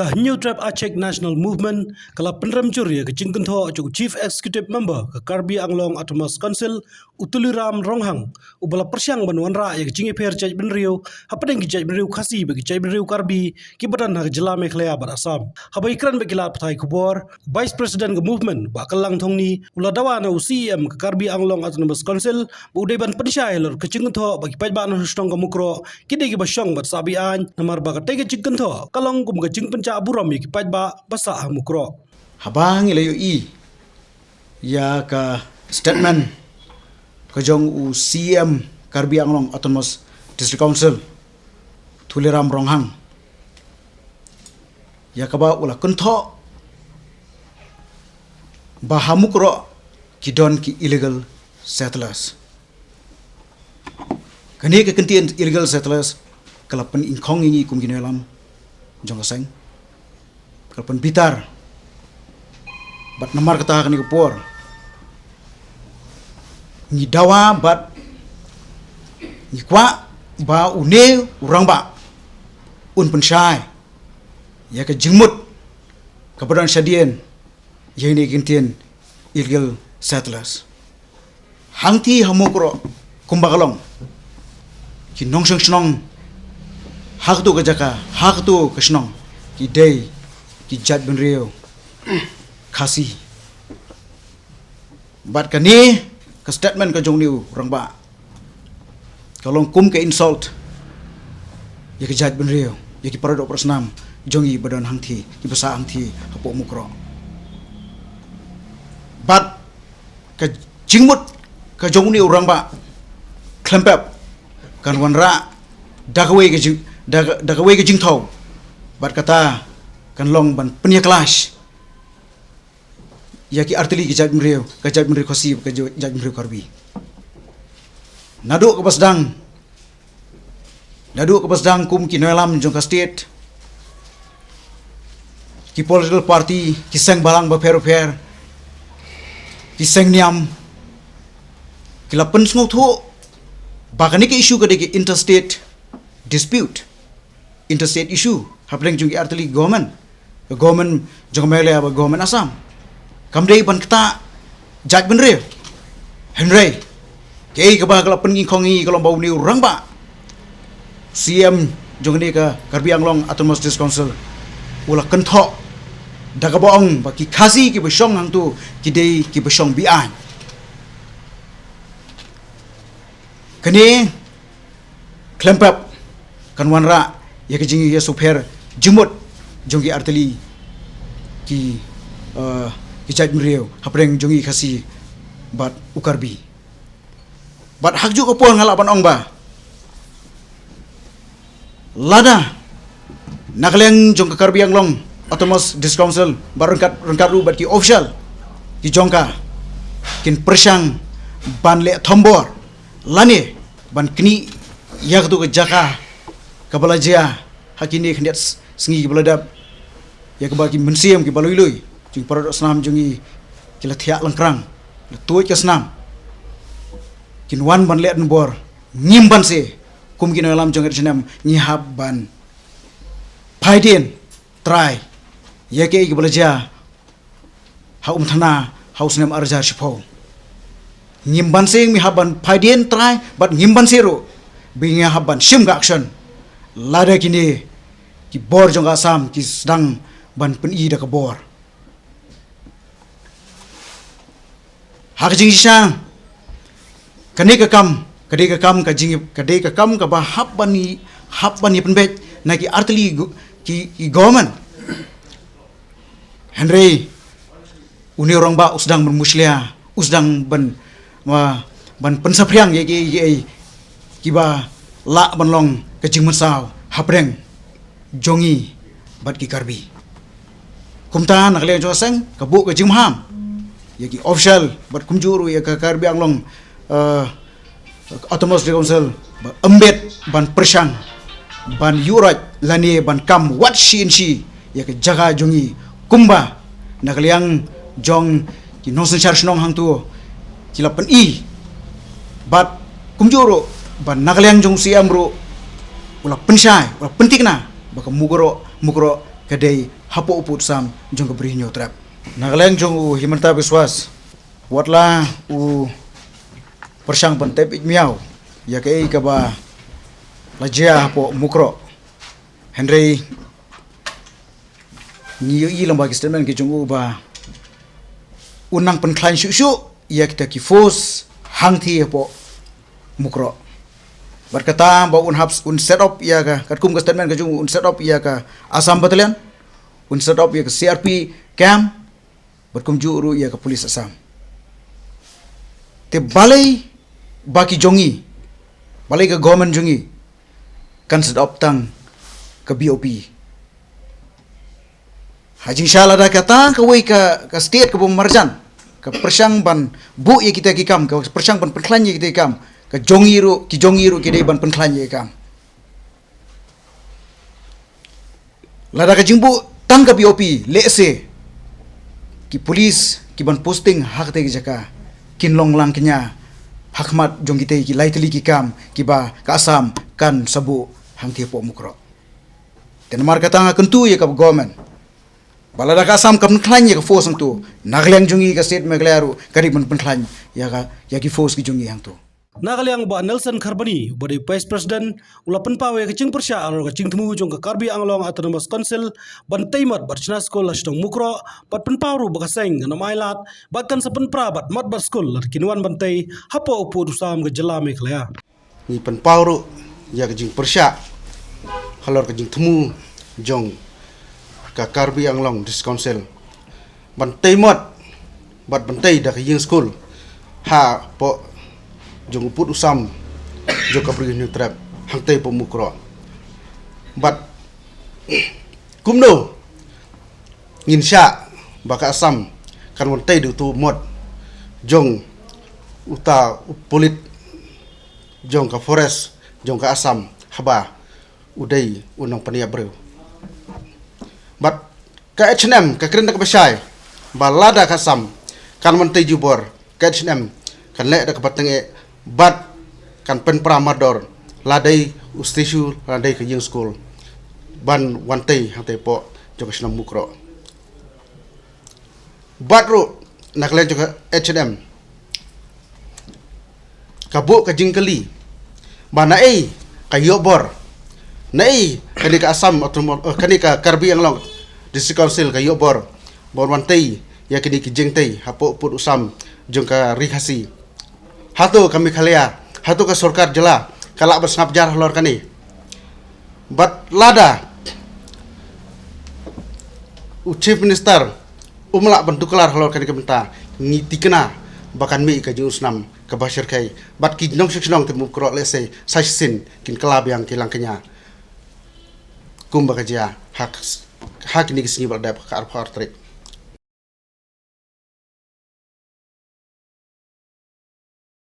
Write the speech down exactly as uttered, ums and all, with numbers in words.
Ka Hynñiewtrep Achik National Movement ka la pynrem jur ïa ka jingkynthoh jong u Chief Executive Member ka Karbi Anglong Autonomous Council, u Tuliram Ronghang, uba la pyrshang ban wanrah ïa ka jingïapher jaitbynriew hapdeng ki jaitbynriew Khasi bad ki jaitbynriew Karbi kiba don ha ka jylla Meghalaya bad Assam. Haba ïakren bad ki lad pathai khubor, Vice President ka Movement, Bah Kallang Thongni, u la dawa na u C E M ka Karbi Anglong Autonomous Council ba u dei ban pynshai halor ka jingkynthoh ba ki paidbah na shnong ka Mukroh ki dei kiba shong bad sah be-aiñ, namar ba katei ka jingkynthoh ka long kum ka jingpynjah burom ïa ki paidbah ba sah ha Mukroh. Haba ngi la ïohi ïa ka statement ka jong u C E M Karbi Anglong Autonomous District Council, Tuliram Ronghang, ïa kaba u la kynthoh ba ha Mukroh ki don ki illegal settlers. Kane ka kyntien illegal settlers ka la pyningkhong ïa ngi kum ki nongïalam jong ka seng, ka la pynbitar. Bad namar kata ha kane ka por ngi dawa bad ngi kwah ba une u rangbah un pynshai ïa ka jingmut kaba don shadien ïa kane ka kyntien illegal settlers. Hangtei ha Mukroh kumba ka long, ki nongshong shnong ha kato ka jaka, ha kato ka shnong, ki dei ki jaitbynriew Khasi. Bad kane ka statement ka jong une u rangbah ka long kum ka insult ïa ka jaitbynriew, ïa ki paradoh parasnam jong ngi ba don hangtei, kiba sah hangtei hapoh Mukroh. Bad ka jingmut ka jong une u rangbah khlem pep kan wanrah da kawei ka jing, da, da kawei ka jingthaw, bad kata kan long ban pynïakhlaiñ ïa ki artylli ki jaitbynriew, ka jaitbynriew Khasi, ka jait-, jaitbynriew Karbi. Naduh kaba sdang, naduh kaba sdang kum ki nongïalam jong ka state, ki political party, ki seng balang bapher bapher, ki seng niam, ki la pynsngewthuh ba kane ka issue ka dei ka interstate dispute, interstate issue hapdeng jong ki artylli government, ka government jong Meghalaya bad government Assam. Kam dei ban ktah jaitbynriew. Hynrei kaei kaba ka la pyningkhong ïa ngi ka long ba une u rangbah C E M jong kane ka Karbi Anglong Autonomous District Council u la kynthoh da kaba ong ba ki Khasi kiba shong hangto ki dei kiba shong be-aiñ. Kane khlem pep kan wanrah ïa ka jingïasngewpher jingmut jong ki artylli ki, eh, ki jaitbynriew hapdeng jong ngi Khasi bad u Karbi. Bad ha kajuh ka por nga lah ban ong ba lada na ka liang jong ka Karbi Anglong Autonomous District Council bad ryngkat, ryngkat ruh bad ki official ki jong ka kin pyrshang ban leh thombor lane ban knieh ïa kato ka jaka kaba la jia ha kine khyndiat s-, sngi kiba la dep, ïa kaba ki mynsiem kiba lui lui jong ki paradoh snam jong ngi ki la thiah lyngkrang, la tuid ka snam, kin wan ban leh thombor. Ngim banse kum ki nongïalam jong ka H N M ngi hap ban phai dien trai ïa kaei kaba la jia ha Umthana ha u snem ar hajar shiphew. Ngim banse ngi hap ban phai dien trai bad ngim banse ruh ba ngi hap ban shim ka action lada kine ki bor jong ka Assam ki sdang ban pyni da ka bor. Ha ka jingshisha kane ka kam ka dei ka kam ka jing, ka dei ka kam kaba hap ban ïa, hap ban ïa pynbeit na ki artylli gu-, ki, ki government. Hynrei une u rangbah u sdang ban mushlia, u sdang ban, wa, ban pynsaphriang ïa ki, ïa ki, kiba lah ban long ka jingmynsaw hapdeng jong ngi bad ki Karbi. Kumta na ka liang jong ka seng ka buh ka jingmaham ïa ki official bad kumjuh ruh ïa ka Karbi Anglong, eh, Autonomous District Council ba ym bit ban pyrshang ban ïuhroit lane ban kam wat shi inshi ïa ka jaka jong ngi kumba na ka liang jong ki nongsynshar shnong hangto ki la pyni. Bad kumjuh ruh ba na ka liang jong u C M ruh u la pynshai, u la pynthikna ba ka Mukroh, Mukroh ka dei hapoh u pud u sam jong ka Bri Hynñiewtrep. Na ka liang jong u Himanta Biswas, wat la u pyrshang ban tep ïa miaw ïa kaei kaba la jia hapoh Mukroh. Hynrei ngi ïohi lyngba ki statement ki jong u ba u nang pynkhlaiñ shuh shuh ïa kita ki force hangthie hapoh Mukroh. Bad kata ba un hap, un set up ïa ka, katkum ka statement ka jong u, un set up ïa ka Assam Battalion, un set up ïa ka C R P camp, bad kumjuh ruh ïa ka police Assam. Te balei ba ki jong ngi, balei ka government jong ngi kan set up tang ka B O P? Ha jingshisha lada kata kawei ka, ka state kaba marjan ka pyrshang ban buh ïa kita ki kam, ka pyrshang ban pynkhlaiñ ïa kita ki kam, ka jong ngi ruh, ki jong ngi ruh ki dei ban pynkhlaiñ ïa ki kam. Lada ka jingbuh tang ka B O P, lehse ki police ki ban posting ha katei ka jaka kin long lang kñia ha khmat jong kitei ki lai tylli ki kam kiba ka Assam kan sa buh hangthie hapoh Mukroh. Te namar kata nga kyntu ïa ka government ba lada ka Assam kam pynkhlaiñ ïa ka force hangto, na ka liang jong ngi ka state Meghalaya ruh ka dei ban pynkhlaiñ ïa ka, ïa ki force ki jong ngi hangto. Na ka liang u Bah Nelson Kharbani uba dei Vice President u la pynpaw ïa ka jingpyrshah halor ka jingthmu jong ka Karbi Anglong Autonomous Council ban tei mot bad shna skul ha shnong Mukroh, bad pynpaw ruh ba ka seng kan ym ailad bad kan sa pynpra bad mot bad skul lada kin wan ban tei hapoh u pud u sam ka jylla Meghalaya. Ngi pynpaw ruh ïa ka jingpyrshah halor ka jingthmu jong ka Karbi Anglong District Council ban tei mot bad ban tei da ka ïing skul hapoh jong u pud u sam jong ka Bri Hynñiewtrep hangtei hapoh Mukroh. Bad kumno ngin shah ba ka Assam kan wan tei da utu u mot jong uta u pulit jong ka forest jong ka Assam haba u dei u nongpynïap briew. Bad ka H N M ka kren da kaba shai ba lada ka Assam kan wan tei jubor, ka H N M kan leh da kaba tyngeh bad kan pynpra mardor la dei u statue la dei ka ïing skul ban wan tei hangtei hapoh jong ka shnong Mukroh. Bad ruh na ka liang jong ka H N M ka buh ka jingkylli ba naei ka ïoh bor, naei kane ka Assam Autonomous, eh, kane ka Karbi Anglong District Council ka ïoh bor ban wan tei ïa kine ki jingtei hapoh pud u sam jong ka Ri Khasi. Hato ka Meghalaya, hato ka sorkar jylla ka lah ban sngap jar halor kane? Bad lada u Chief Minister um lah ban tuklar halor kane ka bynta, ngi tikna ba kan mih ka jingshngaiñ kaba shyrkhei bad ki nongshong shnong te Mukroh lehse sa shisien kin kylla biang ki lang kñia kumba ka jia ha, ha kine ki sngi ba la dep, ka arphew ar tarik.